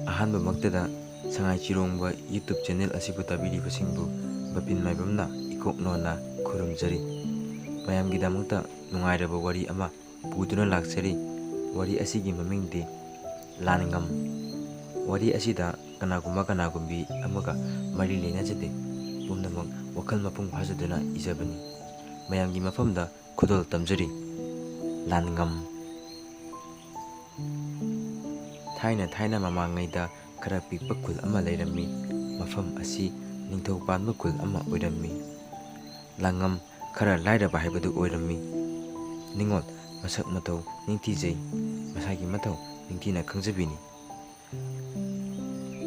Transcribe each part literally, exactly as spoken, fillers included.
ꯑꯍꯥꯟꯕꯃꯛꯇꯗ ꯁꯉꯥꯏ ꯆꯤꯔꯣꯡꯕ YouTube channel ꯑꯁꯤꯕꯨ ꯇꯥꯕꯤꯔꯤꯕꯁꯤꯡꯕꯨ ꯕꯄꯤꯟ ꯃꯥꯏꯕꯝꯅ ꯏꯀꯣꯛ ꯅꯣꯟꯅ ꯈꯨꯔꯨꯝꯖꯔꯤ꯫ ꯃꯌꯥꯝꯒꯤꯗꯃꯛꯇ ꯅꯨꯡꯉꯥꯏꯔꯕ ꯋꯥꯔꯤ ꯑꯃ ꯄꯨꯗꯨꯅ ꯂꯥꯛꯆꯔꯤ꯫ ꯋꯥꯔꯤ ꯑꯁꯤꯒꯤ ꯃꯃꯤꯡꯗꯤ ꯂꯥꯟꯉꯝ꯫ ꯋꯥꯔꯤ ꯑꯁꯤꯗ ꯀꯅꯥꯒꯨꯝꯕ ꯀꯅꯥꯒꯨꯝꯕꯤ ꯑꯃꯒ ꯃꯔꯤ ꯂꯩꯅꯖꯗꯦ꯫ ꯄꯨꯝꯅꯃꯛ ꯋꯥꯈꯜ ꯃꯄꯨꯡ ꯐꯥꯖꯗꯨꯅ ꯏꯖꯕꯅꯤ꯫ ꯃꯌꯥꯝꯒꯤ ꯃꯐꯝꯗ ꯈꯨꯗꯣꯜ ꯇꯝꯖꯔꯤ꯫ ꯂꯥꯟꯉꯝ꯫ ꯊꯥꯏꯅ ꯊꯥꯏꯅ ꯃꯃꯥꯡꯉꯩꯗ ꯈꯔ ꯄꯤꯛꯄ ꯈꯨꯜ ꯑꯃ ꯂꯩꯔꯝꯃꯤ꯫ ꯃꯐꯝ ꯑꯁꯤ ꯅꯤꯡꯊꯧ ꯄꯥꯟꯕ ꯈꯨꯜ ꯑꯃ ꯑꯣꯏꯔꯝꯃꯤ꯫ ꯂꯥꯟꯉꯝ ꯈꯔ ꯂꯥꯏꯔꯕ ꯍꯥꯏꯕꯗꯨ ꯑꯣꯏꯔꯝꯃꯤ꯫ ꯅꯤꯡꯉꯣꯜ ꯃꯁꯛ ꯃꯇꯧ ꯅꯤꯡꯊꯤꯖꯩ꯫ ꯃꯁꯥꯒꯤ ꯃꯊꯧ ꯅꯤꯡꯊꯤꯅ ꯈꯪꯖꯕꯤꯅꯤ꯫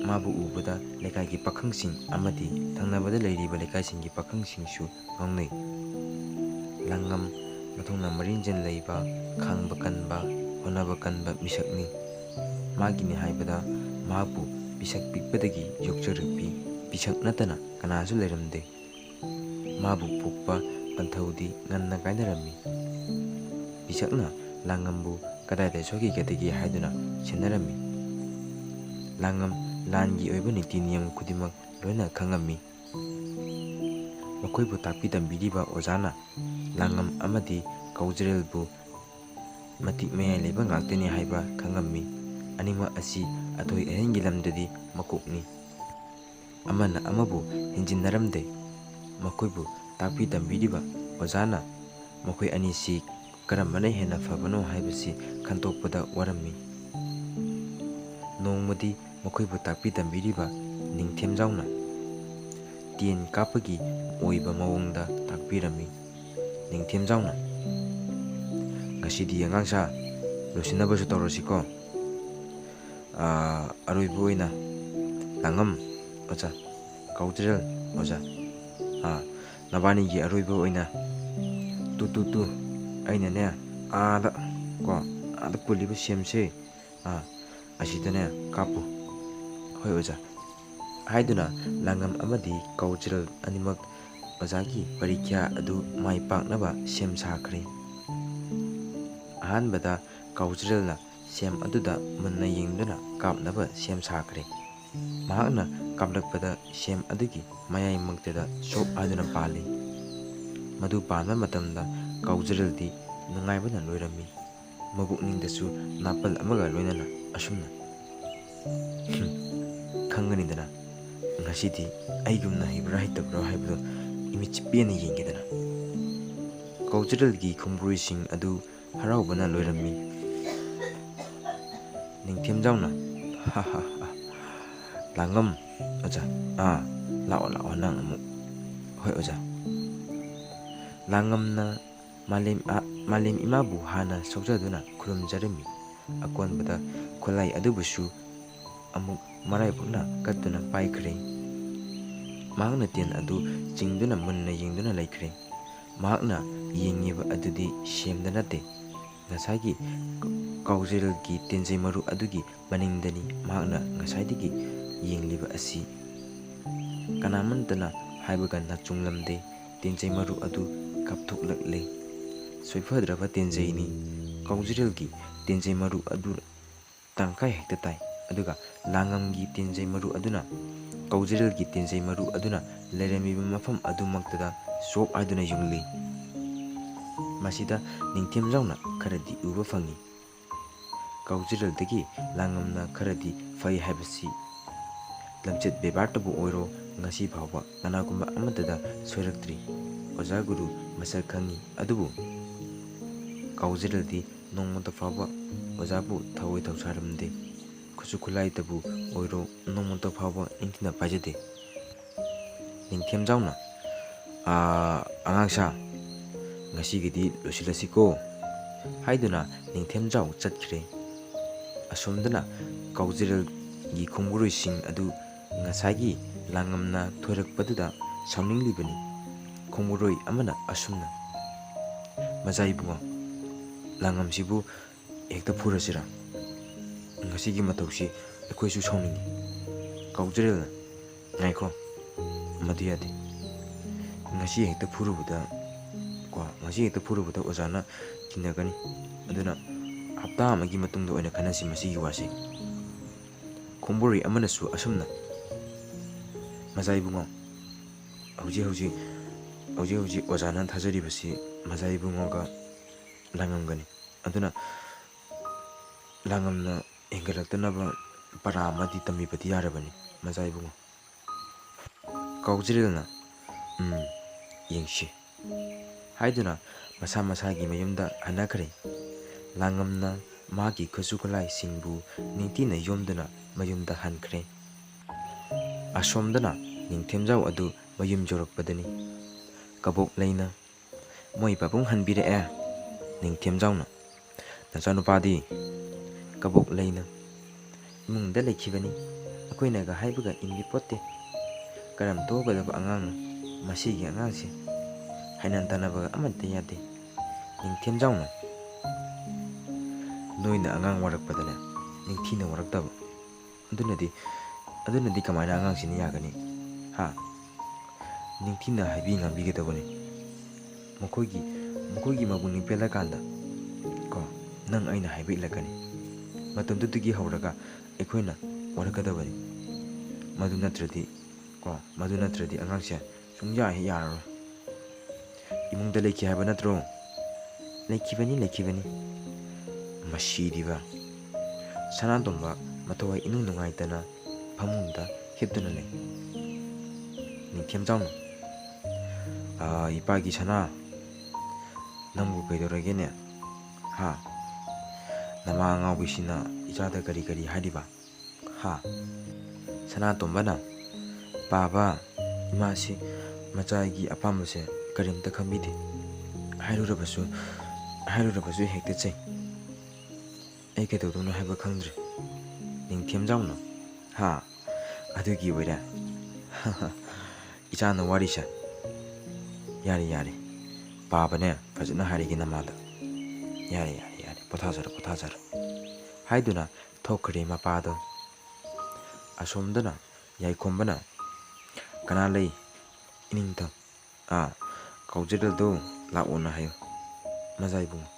ꯃꯥꯕꯨ ꯎꯕꯗ ꯂꯩꯀꯥꯏꯒꯤ ꯄꯥꯈꯪꯁꯤꯡ ꯑꯃꯗꯤ ꯊꯪꯅꯕꯗ ꯂꯩꯔꯤꯕ ꯂꯩꯀꯥꯏꯁꯤꯡꯒꯤ ꯄꯥꯈꯪꯁꯤꯡꯁꯨ ꯉꯥꯎꯅꯩ꯫ ꯂꯥꯡꯉꯝ ꯃꯊꯧꯅꯥ ꯃꯔꯤꯟꯖꯦꯜ ꯂꯩꯕ, ꯈꯥꯡꯕ ꯀꯟꯕ, ꯍꯣꯠꯅꯕ ꯀꯟꯕ ꯃꯤꯁꯛꯅꯤ꯫ ꯃꯥꯒꯤꯅꯤ ꯍꯥꯏꯕꯗ ꯃꯍꯥꯛꯄꯨ ꯄꯤꯁꯛ ꯄꯤꯛꯄꯗꯒꯤ ꯌꯣꯛꯆꯔꯛꯄꯤ ꯄꯤꯁꯛ ꯅꯠꯇꯅ ꯀꯅꯥꯁꯨ ꯂꯩꯔꯝꯗꯦ꯫ ꯃꯥꯕꯨ ꯄꯣꯛꯄ ꯄꯟꯊꯧꯗꯤ ꯉꯟꯅ ꯀꯥꯏꯅꯔꯝꯃꯤ꯫ ꯄꯤꯁꯛꯅ ꯂꯥꯡꯉꯝꯕꯨ ꯀꯗꯥꯏꯗ ꯁꯣꯏꯈꯤꯒꯗꯒꯦ ꯍꯥꯏꯗꯨꯅ ꯁꯦꯟꯅꯔꯝꯃꯤ꯫ ꯂꯥꯡꯉꯝ ꯂꯥꯟꯒꯤ ꯑꯣꯏꯕ ꯅꯤꯇꯤ ꯅꯤꯌꯝ ꯈꯨꯗꯤꯡꯃꯛ ꯂꯣꯏꯅ ꯈꯪꯉꯝꯃꯤ꯫ ꯃꯈꯣꯏꯕꯨ ꯇꯥꯛꯄꯤ ꯇꯝꯕꯤꯔꯤꯕ ꯑꯣꯖꯥꯅ ꯂꯥꯡꯉꯝ ꯑꯃꯗꯤ ꯀꯧꯖꯔꯦꯜꯕꯨ ꯃꯇꯤꯛ ꯃꯌꯥꯏ ꯂꯩꯕ ꯉꯥꯛꯇꯅꯤ ꯍꯥꯏꯕ ꯈꯪꯉꯝꯃꯤ꯫ ꯑꯅꯤꯃꯛ ꯑꯁꯤ ꯑꯊꯣꯏ ꯑꯍꯦꯟꯒꯤ ꯂꯝꯗꯗꯤ ꯃꯀꯣꯛꯅꯤ꯫ ꯑꯃꯅ ꯑꯃꯕꯨ ꯍꯦꯟꯖꯤꯟꯅꯔꯝꯗꯦ꯫ ꯃꯈꯣꯏꯕꯨ ꯇꯥꯛꯄꯤ ꯇꯝꯕꯤꯔꯤꯕ ꯑꯣꯖꯥꯅ ꯃꯈꯣꯏ ꯑꯅꯤꯁꯤ ꯀꯔꯝꯕꯅ ꯍꯦꯟꯅ ꯐꯕꯅꯣ ꯍꯥꯏꯕꯁꯤ ꯈꯟꯗꯣꯛꯄꯗ ꯋꯥꯔꯝꯃꯤ꯫ ꯅꯣꯡꯃꯗꯤ ꯃꯈꯣꯏꯕꯨ ꯇꯥꯛꯄꯤ ꯇꯝꯕꯤꯔꯤꯕ ꯅꯤꯡꯊꯦꯝꯖꯥꯎꯅ ꯇꯦꯟ ꯀꯥꯞꯄꯒꯤ ꯑꯣꯏꯕ ꯃꯑꯣꯡꯗ ꯇꯥꯛꯄꯤꯔꯝꯃꯤ꯫ ꯅꯤꯡꯊꯦꯝꯖꯥꯎꯅ, "ꯉꯁꯤꯗꯤ ꯑꯉꯥꯡꯁꯥ, ꯂꯣꯏꯁꯤꯟꯅꯕꯁꯨ ꯇꯧꯔꯁꯤꯀꯣ꯫ ꯑꯥ, ꯑꯔꯣꯏꯕ ꯑꯣꯏꯅ ꯂꯥꯡꯉꯝ ꯑꯣꯖꯥ, ꯀꯧꯖꯔꯦꯜ ꯑꯣꯖꯥ, ꯑꯥ, ꯅꯕꯥꯅꯤꯒꯤ ꯑꯔꯣꯏꯕ ꯑꯣꯏꯅ ꯇꯨ, ꯇꯨ, ꯇꯨ, ꯑꯩꯅꯅꯦ, ꯑꯥꯗ, ꯀꯣ, ꯑꯥꯗ ꯄꯨꯜꯂꯤꯕ ꯁꯦꯝꯁꯦ, ꯑꯥ, ꯑꯁꯤꯗꯅꯦ ꯀꯥꯞꯄꯨ꯫" "ꯍꯣꯏ ꯑꯣꯖꯥ" ꯍꯥꯏꯗꯨꯅ ꯂꯥꯡꯉꯝ ꯑꯃꯗꯤ ꯀꯧꯖꯔꯦꯜ ꯑꯅꯤꯃꯛ ꯑꯣꯖꯥꯒꯤ ꯄꯔꯤꯈ꯭ꯌꯥ ꯑꯗꯨ ꯃꯥꯏ ꯄꯥꯛꯅꯕ ꯁꯦꯝ ꯁꯥꯈ꯭ꯔꯦ꯫ ꯑꯍꯥꯟꯕꯗ ꯀꯧꯖꯔꯦꯜꯅ ꯁꯦꯝ ꯑꯗꯨꯗ ꯃꯨꯟꯅ ꯌꯦꯡꯗꯨꯅ ꯀꯥꯞꯅꯕ ꯁꯦꯝ ꯁꯥꯈ꯭ꯔꯦ꯫ ꯃꯍꯥꯛꯅ ꯀꯥꯞꯂꯛꯄꯗ ꯁꯦꯝ ꯑꯗꯨꯒꯤ ꯃꯌꯥꯏꯃꯛꯇꯗ ꯁꯣꯞ ꯍꯥꯏꯗꯨꯅ ꯄꯥꯜꯂꯤ꯫ ꯃꯗꯨ ꯄꯥꯟꯕ ꯃꯇꯝꯗ ꯀꯥꯎꯖꯔꯦꯜꯗꯤ ꯅꯨꯡꯉꯥꯏꯕꯅ ꯂꯣꯏꯔꯝꯃꯤ꯫ ꯃꯕꯨꯛꯅꯤꯡꯗꯁꯨ ꯅꯥꯄꯜ ꯑꯃꯒ ꯂꯣꯏꯅꯅ ꯑꯁꯨꯝꯅ, "ꯍꯨꯝ, ꯈꯪꯒꯅꯤꯗꯅ, ꯉꯁꯤꯗꯤ ꯑꯩꯒꯨꯝꯅ ꯍꯩꯕ꯭ꯔꯥ ꯍꯩꯇꯕ꯭ꯔꯥ ꯍꯥꯏꯕꯗꯨ ꯏꯃꯤꯠꯁꯤ ꯄꯦꯟꯅ ꯌꯦꯡꯒꯦꯗꯅ"꯫ ꯀꯥꯎꯖꯔꯦꯜꯒꯤ ꯈꯣꯡꯕ꯭ꯔꯣꯏꯁꯤꯡ ꯑꯗꯨ ꯍꯔꯥꯎꯕꯅ ꯂꯣꯏꯔꯝꯃꯤ꯫ ꯅꯤꯡꯊꯦꯝꯖꯥꯎꯅ, "ꯍꯥ ꯍꯥ ꯍꯥ, ꯂꯥꯡꯉꯝ, ꯑꯣꯖꯥ, ꯑꯥ, ꯂꯥꯛꯑꯣ ꯂꯥꯛꯑꯣ ꯅꯪ ꯑꯃꯨꯛ꯫ ꯍꯣꯏ ꯑꯣꯖꯥ"꯫ ꯂꯥꯡꯉꯝꯅ ꯃꯥꯂꯦꯝ, ꯑ, ꯃꯥꯂꯦꯝ ꯏꯃꯥꯕꯨ ꯍꯥꯟꯅ ꯁꯣꯛꯆꯗꯨꯅ ꯈꯨꯔꯨꯝꯖꯔꯝꯃꯤ꯫ ꯑꯀꯣꯟꯕꯗ ꯈꯨꯠꯂꯥꯏ ꯑꯗꯨꯕꯨꯁꯨ ꯑꯃꯨꯛ ꯃꯔꯥꯏꯕꯛꯅ ꯀꯠꯇꯨꯅ ꯄꯥꯏꯈ꯭ꯔꯦ꯫ ꯃꯍꯥꯛꯅ ꯇꯦꯟ ꯑꯗꯨ ꯆꯤꯡꯗꯨꯅ ꯃꯨꯟꯅ ꯌꯦꯡꯗꯨꯅ ꯂꯩꯈ꯭ꯔꯦ꯫ ꯃꯍꯥꯛꯅ ꯌꯦꯡꯉꯤꯕ ꯑꯗꯨꯗꯤ ꯁꯦꯝꯗ ꯅꯠꯇꯦ, ꯉꯁꯥꯏꯒꯤ ꯀꯥꯎꯖꯦꯔꯦꯜꯒꯤ ꯇꯦꯟꯖꯩ ꯃꯔꯨ ꯑꯗꯨꯒꯤ ꯃꯅꯤꯡꯗꯅꯤ ꯃꯍꯥꯛꯅ ꯉꯁꯥꯏꯗꯒꯤ ꯌꯦꯡꯂꯤꯕ ꯑꯁꯤ꯫ ꯀꯅꯥꯃꯠꯇꯅ ꯍꯥꯏꯕꯒ ꯅꯥꯆꯨꯡꯂꯝꯗꯦ꯫ ꯇꯦꯟꯖꯩ ꯃꯔꯨ ꯑꯗꯨ ꯀꯥꯞꯊꯣꯛꯂꯛꯂꯦ꯫ ꯁꯣꯏꯐꯗ꯭ꯔꯕ ꯇꯦꯟꯖꯩꯅꯤ꯫ ꯀꯥꯎꯖꯦꯔꯦꯜꯒꯤ ꯇꯦꯟꯖꯩ ꯃꯔꯨ ꯑꯗꯨ ꯇꯪꯈꯥꯏ ꯍꯦꯛꯇ ꯇꯥꯏ꯫ ꯑꯗꯨꯒ ꯂꯥꯡꯉꯝꯒꯤ ꯇꯦꯟꯖꯩ ꯃꯔꯨ ꯑꯗꯨꯅ ꯀꯥꯎꯖꯦꯔꯦꯜꯒꯤ ꯇꯦꯟꯖꯩ ꯃꯔꯨ ꯑꯗꯨꯅ ꯂꯩꯔꯝꯃꯤꯕ ꯃꯐꯝ ꯑꯗꯨꯃꯛꯇꯗ ꯁꯣꯞ ꯍꯥꯏꯗꯨꯅ ꯌꯨꯡꯂꯤ꯫ ꯃꯁꯤꯗ ꯅꯤꯡꯊꯦꯝꯖꯥꯎꯅ ꯈꯔꯗꯤ ꯎꯕ ꯐꯪꯏ꯫ ꯀꯥꯎꯖꯦꯔꯦꯜꯗꯒꯤ ꯂꯥꯡꯉꯝꯅ ꯈꯔꯗꯤ ꯐꯩ ꯍꯥꯏꯕꯁꯤ ꯂꯝꯆꯠ ꯕꯦꯕꯥꯔꯇꯕꯨ ꯑꯣꯏꯔꯣ, ꯉꯁꯤ ꯐꯥꯎꯕ ꯀꯅꯥꯒꯨꯝꯕ ꯑꯃꯠꯇꯗ ꯁꯣꯏꯔꯛꯇ꯭ꯔꯤ꯫ ꯑꯣꯖꯥ ꯒꯨꯔꯨ ꯃꯁꯛ ꯈꯪꯏ, ꯑꯗꯨꯕꯨ ꯀꯥꯎꯖꯦꯔꯦꯜꯗꯤ ꯅꯣꯡꯃꯇ ꯐꯥꯎꯕ ꯑꯣꯖꯥꯕꯨ ꯊꯋꯥꯏ ꯊꯧꯁꯥꯔꯝꯗꯦ꯫ ꯈꯨꯠꯁꯨ ꯈꯨꯠꯂꯥꯏꯗꯕꯨ ꯑꯣꯏꯔꯣ, ꯅꯣꯡꯃꯇ ꯐꯥꯎꯕ ꯅꯤꯡꯊꯤꯅ ꯄꯥꯏꯖꯗꯦ꯫ ꯅꯤꯡꯊꯦꯝꯖꯥꯎꯅ, "ꯑꯥ, ꯑꯉꯥꯡꯁꯥ, ꯉꯁꯤꯒꯤꯗꯤ ꯂꯣꯏꯁꯤꯜꯂꯁꯤꯀꯣ" ꯍꯥꯏꯗꯨꯅ ꯅꯤꯡꯊꯦꯝꯖꯥꯎ ꯆꯠꯈ꯭ꯔꯦ꯫ ꯑꯁꯣꯝꯗꯅ ꯀꯥꯎꯖꯦꯔꯦꯜꯒꯤ ꯈꯣꯡꯕꯨꯔꯣꯏꯁꯤꯡ ꯑꯗꯨ ꯉꯁꯥꯏꯒꯤ ꯂꯥꯡꯉꯝꯅ ꯊꯣꯏꯔꯛꯄꯗꯨꯗ ꯁꯥꯎꯅꯤꯡꯂꯤꯕꯅꯤ꯫ ꯈꯣꯡꯕꯨꯔꯣꯏ ꯑꯃꯅ ꯑꯁꯨꯝꯅ, "ꯃꯆꯥ ꯏꯕꯨꯡꯉꯣ, ꯂꯥꯡꯉꯝꯁꯤꯕꯨ ꯍꯦꯛꯇ ꯐꯨꯔꯁꯤꯔꯥ? ꯉꯁꯤꯒꯤ ꯃꯇꯧꯁꯤ ꯑꯩꯈꯣꯏꯁꯨ ꯁꯥꯎꯅꯤꯡꯉꯤ"꯫ ꯀꯥꯎꯖꯦꯔꯦꯜꯅ, "ꯉꯥꯏꯈꯣ, ꯃꯗꯨ ꯌꯥꯗꯦ꯫ ꯉꯁꯤ ꯍꯦꯛꯇ ꯐꯨꯔꯨꯕꯗ, ꯀꯣ, ꯉꯁꯤ ꯍꯦꯛꯇ ꯐꯨꯔꯨꯕꯗ ꯑꯣꯖꯥꯅ ꯀꯤꯅꯒꯅꯤ꯫ ꯑꯗꯨꯅ ꯍꯞꯇꯥ ꯑꯃꯒꯤ ꯃꯇꯨꯡꯗ ꯑꯣꯏꯅ ꯈꯟꯅꯁꯤ ꯃꯁꯤꯒꯤ ꯋꯥꯁꯤ꯫ ꯈꯣꯡꯕꯣꯔꯤ ꯑꯃꯅꯁꯨ ꯑꯁꯨꯝꯅ, "ꯃꯖꯥ ꯏꯕꯨꯡꯉꯣ, ꯍꯧꯖꯤꯛ ꯍꯧꯖꯤꯛ, ꯍꯧꯖꯤꯛ ꯍꯧꯖꯤꯛ ꯑꯣꯖꯥꯅ ꯊꯥꯖꯔꯤꯕꯁꯤ ꯃꯖꯥ ꯏꯕꯨꯡꯉꯣꯒ ꯂꯥꯡꯉꯝꯒꯅꯤ꯫ ꯑꯗꯨꯅ ꯂꯥꯡꯉꯝꯅ ꯍꯦꯟꯒꯠꯂꯛꯇꯅꯕ ꯄꯔꯥ ꯑꯃꯗꯤ ꯇꯝꯕꯤꯕꯗꯤ ꯌꯥꯔꯕꯅꯤ ꯃꯖꯥ ꯏꯕꯨꯡꯉꯣ꯫" ꯀꯥꯎꯖꯔꯦꯜꯅ, "ꯎꯝ, ꯌꯦꯡꯁꯤ" ꯍꯥꯏꯗꯨꯅ ꯃꯁꯥ ꯃꯁꯥꯒꯤ ꯃꯌꯨꯝꯗ ꯍꯟꯅꯈ꯭ꯔꯦ꯫ ꯂꯥꯡꯉꯝꯅ ꯃꯍꯥꯛꯀꯤ ꯈꯨꯠꯁꯨ ꯈꯨꯠꯂꯥꯏꯁꯤꯡꯕꯨ ꯅꯤꯡꯊꯤꯅ ꯌꯣꯝꯗꯨꯅ ꯃꯌꯨꯝꯗ ꯍꯟꯈ꯭ꯔꯦ꯫ ꯑꯁꯣꯝꯗꯅ ꯅꯤꯡꯊꯦꯝꯖꯥꯎ ꯑꯗꯨ ꯃꯌꯨꯝ ꯌꯧꯔꯛꯄꯗꯅꯤ ꯀꯕꯣꯛ ꯂꯩꯅ, "ꯃꯣꯏ ꯄꯥꯕꯨꯡ ꯍꯟꯕꯤꯔꯛꯑꯦ꯫" ꯅꯤꯡꯊꯦꯝꯖꯥꯎꯅ, "ꯅꯆꯥꯅꯨꯄꯥꯗꯤ?" ꯀꯕꯣꯛ ꯂꯩꯅ, "ꯏꯃꯨꯡꯗ ꯂꯩꯈꯤꯕꯅꯤ꯫ ꯑꯩꯈꯣꯏꯅꯒ ꯍꯥꯏꯕꯒ ꯏꯟꯕꯤ ꯄꯣꯠꯇꯦ꯫ ꯀꯔꯝ ꯇꯧꯒꯗꯕ ꯑꯉꯥꯡꯅꯣ ꯃꯁꯤꯒꯤ ꯑꯉꯥꯡꯁꯦ? ꯍꯥꯏꯅ ꯇꯥꯟꯅꯕꯒ ꯑꯃꯠꯇ ꯌꯥꯗꯦ꯫" ꯅꯤꯡꯊꯦꯝꯖꯥꯎꯅ, "ꯅꯣꯏꯅ ꯑꯉꯥꯡ ꯋꯥꯔꯛꯄꯗꯅꯦ ꯅꯤꯡꯊꯤꯅ ꯋꯥꯔꯛꯇꯕ꯫ ꯑꯗꯨꯅꯗꯤ, ꯑꯗꯨꯅꯗꯤ ꯀꯃꯥꯏꯅ ꯑꯉꯥꯡꯁꯤꯅ ꯌꯥꯒꯅꯤ? ꯍꯥ? ꯅꯤꯡꯊꯤꯅ ꯍꯥꯏꯕꯤ ꯉꯥꯡꯕꯤꯒꯗꯕꯅꯤ꯫ ꯃꯈꯣꯏꯒꯤ, ꯃꯈꯣꯏꯒꯤ ꯃꯕꯨꯛꯅꯤꯡ ꯄꯦꯜꯂꯀꯥꯟꯗ ꯀꯣ, ꯅꯪ ꯑꯩꯅ ꯍꯥꯏꯕ ꯏꯜꯂꯛꯀꯅꯤ꯫ ꯃꯇꯝꯗꯨꯗꯒꯤ ꯍꯧꯔꯒ ꯑꯩꯈꯣꯏꯅ ꯋꯥꯔꯛꯀꯗꯕꯅꯤ꯫ ꯃꯗꯨ ꯅꯠꯇ꯭ꯔꯗꯤ ꯀꯣ, ꯃꯗꯨ ꯅꯠꯇ꯭ꯔꯗꯤ ꯑꯉꯥꯡꯁꯦ ꯁꯨꯡꯌꯥ ꯍꯦꯛ ꯌꯥꯔꯔꯣꯏ꯫" "ꯏꯃꯨꯡꯗ ꯂꯩꯈꯤ ꯍꯥꯏꯕ ꯅꯠꯇ꯭ꯔꯣ?" "ꯂꯩꯈꯤꯕꯅꯤ, ꯂꯩꯈꯤꯕꯅꯤ꯫" ꯃꯁꯤꯗꯤꯕ꯫ ꯁꯅꯥꯇꯣꯝꯕ ꯃꯊꯋꯥꯏ ꯏꯅꯨꯡ ꯅꯨꯡꯉꯥꯏꯇꯅ ꯐꯃꯨꯡꯗ ꯍꯤꯞꯇꯨꯅ ꯂꯩ꯫ ꯅꯤꯡꯊꯦꯝꯖꯥꯎꯅ, "ꯑꯥ, ꯏꯄꯥꯒꯤ ꯁꯅꯥ, ꯅꯪꯕꯨ ꯀꯩꯗꯧꯔꯒꯦꯅꯦ? ꯍꯥ? ꯅꯃꯥ ꯑꯉꯥꯎꯕꯤꯁꯤꯅ ꯏꯆꯥꯗ ꯀꯔꯤ ꯀꯔꯤ ꯍꯥꯏꯔꯤꯕ? ꯍꯥ?" ꯁꯅꯥꯇꯣꯝꯕꯅ, "ꯄꯥꯕ, ꯏꯃꯥꯁꯤ ꯃꯆꯥꯒꯤ ꯑꯄꯥꯝꯕꯁꯦ ꯀꯔꯤꯝꯇ ꯈꯪꯕꯤꯗꯦ꯫ ꯍꯥꯏꯔꯨꯔꯕꯁꯨ, ꯍꯥꯏꯔꯨꯔꯕꯁꯨ ꯍꯦꯛꯇ ꯆꯩ꯫ ꯑꯩ ꯀꯩꯗꯧꯗꯣꯏꯅꯣ ꯍꯥꯏꯕ ꯈꯪꯗ꯭ꯔꯦ꯫" ꯅꯤꯡꯊꯦꯝꯖꯥꯎꯅ, "ꯍꯥ? ꯑꯗꯨꯒꯤ ꯑꯣꯏꯔꯦ? ꯏꯆꯥꯅ ꯋꯥꯔꯤꯁꯦ꯫ ꯌꯥꯔꯦ, ꯌꯥꯔꯦ꯫ ꯄꯥꯕꯅꯦ, ꯐꯖꯅ ꯍꯥꯏꯔꯒꯦ ꯅꯃꯥꯗ꯫ ꯌꯥꯔꯦ, ꯌꯥꯔꯦ, ꯌꯥꯔꯦ꯫ ꯄꯣꯊꯥꯖꯔꯣ, ꯄꯣꯊꯥꯖꯔꯣ꯫" ꯍꯥꯏꯗꯨꯅ ꯊꯣꯛꯈ꯭ꯔꯦ ꯃꯄꯥꯗꯣ꯫ ꯑꯁꯣꯝꯗꯅ ꯌꯥꯏꯈꯣꯝꯕꯅ, "ꯀꯅꯥ ꯂꯩ? ꯏꯅꯤꯡꯊꯧ, ꯑꯥ, ꯀꯥꯎꯖꯔꯦꯜꯗꯣ ꯂꯥꯛꯑꯣꯅ ꯍꯥꯏꯌꯨ, ꯃꯖꯥ ꯏꯕꯨꯡꯉꯣ꯫"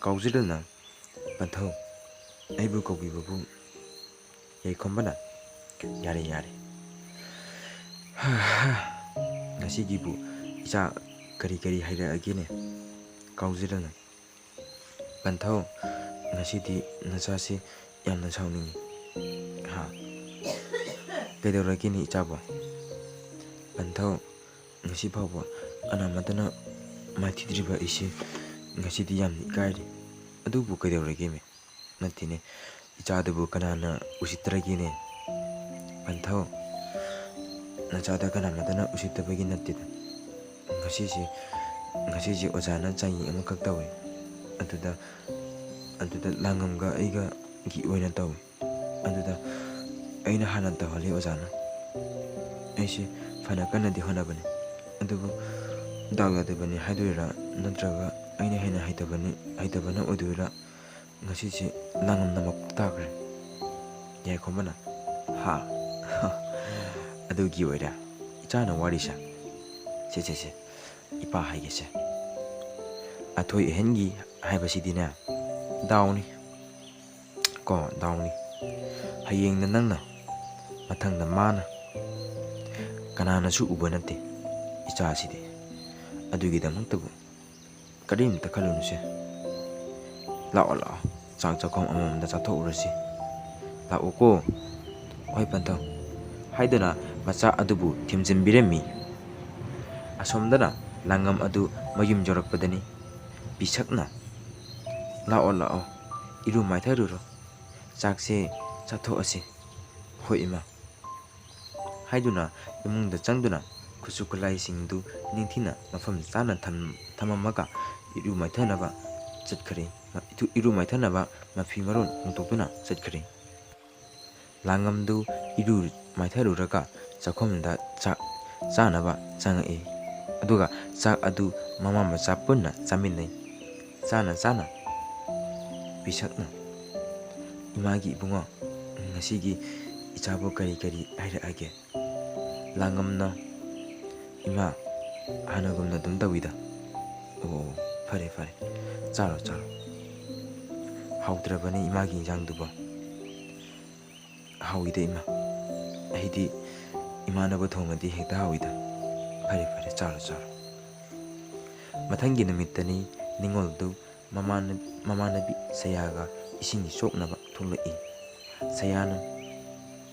ꯀꯥꯎꯖꯤꯔꯜꯅ, "ꯄꯟꯊꯧ, ꯑꯩꯕꯨ ꯀꯧꯕꯤꯕꯕꯨ?" ꯌꯥꯏꯈꯣꯝꯕꯅ, "ꯌꯥꯔꯦ, ꯌꯥꯔꯦ꯫ ꯉꯁꯤꯒꯤꯕꯨ ꯏꯆꯥ ꯀꯔꯤ ꯀꯔꯤ ꯍꯥꯏꯔꯛꯑꯒꯦꯅꯦ?" ꯀꯥꯎꯖꯤꯔꯜꯅ, "ꯄꯟꯊꯧ, ꯉꯁꯤꯗꯤ ꯅꯆꯥꯁꯤ ꯌꯥꯝꯅ ꯁꯥꯎꯅꯤꯡꯉꯤ꯫" "ꯍꯥ? ꯀꯩꯗꯧꯔꯒꯦꯅꯦ ꯏꯆꯥꯕꯣ?" "ꯄꯟꯊꯧ, ꯉꯁꯤ ꯐꯥꯎꯕ ꯀꯅꯥꯃꯠꯇꯅ ꯃꯥꯏꯊꯤꯗ꯭ꯔꯤꯕ ꯑꯩꯁꯦ ꯉꯁꯤꯗꯤ ꯌꯥꯝꯅ ꯏꯀꯥꯏꯔꯦ꯫" "ꯑꯗꯨꯕꯨ ꯀꯩꯗꯧꯔꯒꯦꯃꯦ?" "ꯅꯠꯇꯦꯅꯦ, ꯏꯆꯥꯗꯨꯕꯨ ꯀꯅꯥꯅ ꯎꯁꯤꯠꯇ꯭ꯔꯒꯦꯅꯦ?" "ꯄꯟꯊꯧ, ꯅꯆꯥꯗ ꯀꯅꯥꯃꯠꯇꯅ ꯎꯁꯤꯠꯇꯕꯒꯤ ꯅꯠꯇꯦꯗ꯫ ꯉꯁꯤꯁꯦ, ꯉꯁꯤꯁꯦ ꯑꯣꯖꯥꯅ ꯆꯥꯡꯌꯦꯡ ꯑꯃꯈꯛ ꯇꯧꯋꯦ꯫ ꯑꯗꯨꯗ, ꯑꯗꯨꯗ ꯂꯥꯡꯉꯝꯒ ꯑꯩꯒꯒꯤ ꯑꯣꯏꯅ ꯇꯧꯋꯦ꯫ ꯑꯗꯨꯗ ꯑꯩꯅ ꯍꯥꯟꯅ ꯇꯧꯍꯜꯂꯤ ꯑꯣꯖꯥꯅ꯫ ꯑꯩꯁꯦ ꯐꯅ ꯀꯟꯅꯗꯤ ꯍꯣꯠꯅꯕꯅꯤ, ꯑꯗꯨꯕꯨ ꯗꯥꯎ ꯌꯥꯗꯕꯅꯤ ꯍꯥꯏꯗꯣꯏꯔꯥ, ꯅꯠꯇ꯭ꯔꯒ ꯑꯩꯅ ꯍꯦꯟꯅ ꯍꯩꯇꯕꯅꯤ, ꯍꯩꯇꯕꯅ ꯑꯣꯏꯗꯣꯏꯔꯥ, ꯉꯁꯤꯁꯦ ꯂꯥꯡꯉꯝꯅ ꯃꯀꯣꯛ ꯇꯥꯈ꯭ꯔꯦ꯫" ꯌꯥꯏꯈꯣꯝꯕꯅ, "ꯍꯥ? ꯑꯗꯨꯒꯤ ꯑꯣꯏꯔꯦ ꯏꯆꯥꯅ ꯋꯥꯔꯤꯁꯦ꯫ ꯁꯦ, ꯁꯦ, ꯁꯦ, ꯏꯄꯥ ꯍꯥꯏꯒꯦꯁꯦ꯫ ꯑꯊꯣꯏ ꯑꯍꯦꯟꯒꯤ ꯍꯥꯏꯕꯁꯤꯗꯤꯅꯦ, ꯗꯥꯎꯅꯤ꯫ ꯀꯣ, ꯗꯥꯎꯅꯤ꯫ ꯍꯌꯦꯡꯅ ꯅꯪꯅ, ꯃꯊꯪꯗ ꯃꯥꯅ꯫ ꯀꯅꯥꯅꯁꯨ ꯎꯕ ꯅꯠꯇꯦ ꯏꯆꯥꯁꯤꯗꯤ꯫ ꯑꯗꯨꯒꯤꯗꯃꯛꯇꯕꯨ ꯀꯔꯤꯝꯇ ꯈꯜꯂꯨꯅꯨꯁꯦ꯫ ꯂꯥꯛꯑꯣ, ꯂꯥꯛꯑꯣ, ꯆꯥꯛ ꯆꯥꯛꯈꯣꯝ ꯑꯃꯃꯝꯗ ꯆꯥꯊꯣꯛꯎꯔꯁꯤ꯫ ꯂꯥꯛꯑꯣꯀꯣ꯫ ꯍꯣꯏ ꯄꯟꯊꯧ꯫" ꯍꯥꯏꯗꯨꯅ ꯃꯆꯥ ꯑꯗꯨꯕꯨ ꯊꯦꯝꯖꯤꯟꯕꯤꯔꯝꯃꯤ꯫ ꯑꯁꯣꯝꯗꯅ ꯂꯥꯡꯉꯝ ꯑꯗꯨ ꯃꯌꯨꯝ ꯌꯧꯔꯛꯄꯗꯅꯤ ꯄꯤꯁꯛꯅ, "ꯂꯥꯛꯑꯣ, ꯂꯥꯛꯑꯣ, ꯏꯔꯨ ꯃꯥꯏꯊꯔꯨꯔꯣ, ꯆꯥꯛꯁꯦ ꯆꯥꯊꯣꯛꯑꯁꯤ꯫" "ꯍꯣꯏ ꯏꯃꯥ" ꯍꯥꯏꯗꯨꯅ ꯏꯃꯨꯡꯗ ꯆꯪꯗꯨꯅ ꯈꯨꯠꯁꯨ ꯈꯨꯠꯂꯥꯏꯁꯤꯡꯗꯨ ꯅꯤꯡꯊꯤꯅ ꯃꯐꯝ ꯆꯥꯅ ꯊꯝ-, ꯊꯝꯃꯝꯃꯒ ꯏꯔꯨ ꯃꯥꯏꯊꯅꯕ ꯆꯠꯈ꯭ꯔꯦ꯫ ꯏꯔꯨ ꯃꯥꯏꯊꯅꯕ ꯃꯐꯤ ꯃꯔꯣꯟ ꯍꯣꯡꯗꯣꯛꯇꯨꯅ ꯆꯠꯈ꯭ꯔꯦ꯫ ꯂꯥꯡꯉꯝꯗꯨ ꯏꯔꯨ ꯃꯥꯏꯊꯔꯨꯔꯒ ꯆꯥꯛꯈꯨꯝꯗ ꯆꯥꯛ ꯆꯥꯅꯕ ꯆꯪꯉꯛꯏ꯫ ꯑꯗꯨꯒ ꯆꯥꯛ ꯑꯗꯨ ꯃꯃꯥ ꯃꯆꯥ ꯄꯨꯟꯅ ꯆꯥꯃꯤꯟꯅꯩ꯫ ꯆꯥꯅ ꯆꯥꯅ ꯄꯤꯁꯛꯅ, "ꯏꯃꯥꯒꯤ ꯏꯕꯨꯡꯉꯣ, ꯉꯁꯤꯒꯤ ꯏꯆꯥꯕꯨ ꯀꯔꯤ ꯀꯔꯤ ꯍꯥꯏꯔꯛꯑꯒꯦ?" ꯂꯥꯡꯉꯝꯅ, "ꯏꯃꯥ, ꯍꯥꯟꯅꯒꯨꯝꯅ ꯑꯗꯨꯝ ꯇꯧꯏꯗ꯫" "ꯑꯣ, ꯐꯔꯦ, ꯐꯔꯦ, ꯆꯥꯔꯣ, ꯆꯥꯔꯣ꯫ ꯍꯥꯎꯇ꯭ꯔꯕꯅꯤ ꯏꯃꯥꯒꯤ ꯏꯟꯖꯥꯡꯗꯨꯕꯣ?" "ꯍꯥꯎꯏꯗ ꯏꯃꯥ, ꯑꯩꯗꯤ ꯏꯃꯥꯅꯕꯨ ꯊꯣꯡꯉꯗꯤ ꯍꯦꯛꯇ ꯍꯥꯎꯏꯗ꯫ ꯐꯔꯦ ꯐꯔꯦ, ꯆꯥꯔꯣ ꯆꯥꯔꯣ꯫" ꯃꯊꯪꯒꯤ ꯅꯨꯃꯤꯠꯇꯅꯤ ꯅꯤꯉꯣꯜꯗꯨ ꯃꯃꯥꯟꯅ-, ꯃꯃꯥꯟꯅꯕꯤ ꯁꯌꯥꯒ ꯏꯁꯤꯡ ꯁꯣꯛꯅꯕ ꯊꯣꯛꯂꯛꯏ꯫ ꯁꯌꯥꯅ,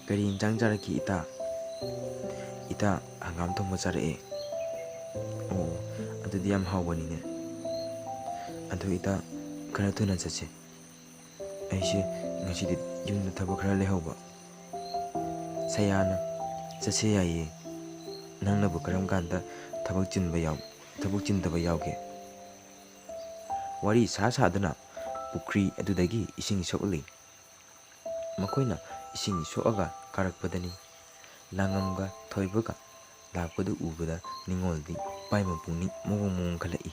"ꯀꯔꯤ ꯏꯟꯖꯥꯡ ꯆꯥꯔꯛꯈꯤ ꯏꯇꯥ?" "ꯏꯇꯥ, ꯍꯪꯒꯥꯝ ꯊꯣꯡꯕ ꯆꯥꯔꯛꯑꯦ꯫" "ꯑꯣ, ꯑꯗꯨꯗꯤ ꯌꯥꯝ ꯍꯥꯎꯕꯅꯤꯅꯦ꯫ ꯑꯗꯨ ꯏꯇꯥ, ꯈꯔ ꯊꯨꯅ ꯆꯠꯁꯦ꯫ ꯑꯩꯁꯦ ꯉꯁꯤꯗꯤ ꯌꯨꯝꯗ ꯊꯕꯛ ꯈꯔ ꯂꯩꯍꯧꯕ꯫" ꯁꯌꯥꯅ, "ꯆꯠꯁꯦ ꯌꯥꯏꯌꯦ꯫ ꯅꯪꯅꯕꯨ ꯀꯔꯝ ꯀꯥꯟꯗ ꯊꯕꯛ ꯆꯤꯟꯕ ꯌꯥꯎ-, ꯊꯕꯛ ꯆꯤꯟꯗꯕ ꯌꯥꯎꯒꯦ?" ꯋꯥꯔꯤ ꯁꯥ ꯁꯥꯗꯨꯅ ꯄꯨꯈ꯭ꯔꯤ ꯑꯗꯨꯗꯒꯤ ꯏꯁꯤꯡ ꯁꯣꯛꯂꯤ꯫ ꯃꯈꯣꯏꯅ ꯏꯁꯤꯡ ꯁꯣꯛꯑꯒ ꯀꯥꯔꯛꯄꯗꯅꯤ ꯂꯥꯡꯉꯝꯒ ꯊꯣꯏꯕꯒ ꯂꯥꯛꯄꯗꯨ ꯎꯕꯗ ꯅꯤꯉꯣꯜꯗꯤ ꯏꯄꯥꯏ ꯃꯄꯨꯡꯅꯤ ꯃꯑꯣꯡ ꯃꯑꯣꯡ ꯈꯜꯂꯛꯏ꯫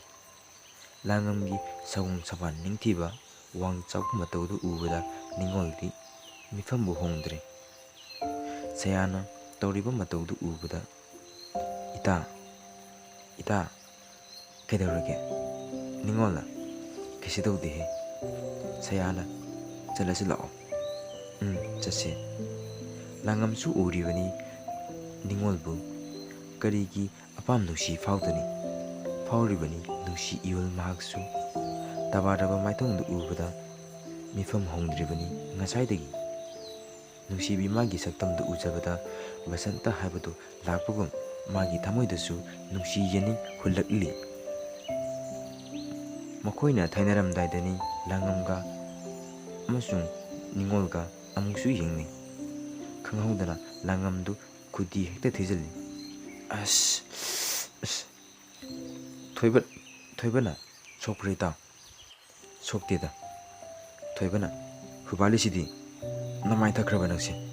ꯂꯥꯡꯉꯝꯒꯤ ꯁꯒꯣꯜ ꯁꯄꯥꯟ ꯅꯤꯡꯊꯤꯕ, ꯋꯥꯡ ꯆꯥꯎꯕ ꯃꯇꯧꯗꯨ ꯎꯕꯗ ꯅꯤꯉꯣꯜꯗꯤ ꯃꯤꯐꯝꯕꯨ ꯍꯣꯡꯗ꯭ꯔꯦ꯫ ꯁꯌꯥꯅ ꯇꯧꯔꯤꯕ ꯃꯇꯧꯗꯨ ꯎꯕꯗ, "ꯏꯇꯥ, ꯏꯇꯥ, ꯀꯩꯗꯧꯔꯒꯦ?" ꯅꯤꯉꯣꯜꯅ, "ꯀꯩꯁꯨ ꯇꯧꯗꯦꯍꯦ꯫" ꯁꯌꯥꯅ, "ꯆꯠꯂꯁꯤ ꯂꯥꯛꯑꯣ꯫" "ꯎꯝ, ꯆꯠꯁꯦ꯫" ꯂꯥꯡꯉꯝꯁꯨ ꯎꯔꯤꯕꯅꯤ ꯅꯤꯉꯣꯜꯕꯨ꯫ ꯀꯔꯤꯒꯤ ꯑꯄꯥꯝ ꯅꯨꯡꯁꯤ ꯐꯥꯎꯗꯅꯤ? ꯐꯥꯎꯔꯤꯕꯅꯤ ꯅꯨꯡꯁꯤ ꯏꯍꯨꯜ ꯃꯍꯥꯛꯁꯨ꯫ ꯇꯕꯥꯔꯕ ꯃꯥꯏꯊꯣꯡꯗꯨ ꯎꯕꯗ ꯃꯤꯐꯝ ꯍꯣꯡꯗ꯭ꯔꯤꯕꯅꯤ ꯉꯁꯥꯏꯗꯒꯤ꯫ ꯅꯨꯡꯁꯤꯕꯤ ꯃꯥꯒꯤ ꯁꯛꯇꯝꯗꯨ ꯎꯖꯕꯗ ꯕꯁꯟꯇ ꯍꯥꯏꯕꯗꯨ ꯂꯥꯛꯄꯒꯨꯝ ꯃꯥꯒꯤ ꯊꯃꯣꯏꯗꯁꯨ ꯅꯨꯡꯁꯤ ꯌꯦꯅꯤꯡ ꯍꯨꯜꯂꯛꯂꯤ꯫ ꯃꯈꯣꯏꯅ ꯊꯥꯏꯅꯔꯝꯗꯥꯏꯗꯅꯤ ꯂꯥꯡꯉꯝꯒ ꯑꯃꯁꯨꯡ ꯅꯤꯉꯣꯜꯒ ꯑꯃꯨꯛꯁꯨ ꯌꯦꯡꯅꯩ꯫ ꯈꯪꯍꯧꯗꯅ ꯂꯥꯡꯉꯝꯗꯨ ꯈꯨꯗꯤ ꯍꯦꯛꯇ ꯊꯤꯖꯤꯜꯂꯤ꯫ "ꯑꯁ, ꯑꯁ, ꯊꯣꯏꯕ-, ꯊꯣꯏꯕꯅ ꯁꯣꯛꯄ꯭ꯔꯥ ꯏꯇꯥꯎ?" "ꯁꯣꯛꯇꯦꯗ꯫ ꯊꯣꯏꯕꯅ ꯍꯨꯕꯥꯂꯤꯁꯤꯗꯤ ꯅꯃꯥꯏ ꯊꯛꯈ꯭ꯔꯕ ꯅꯪꯁꯦ?"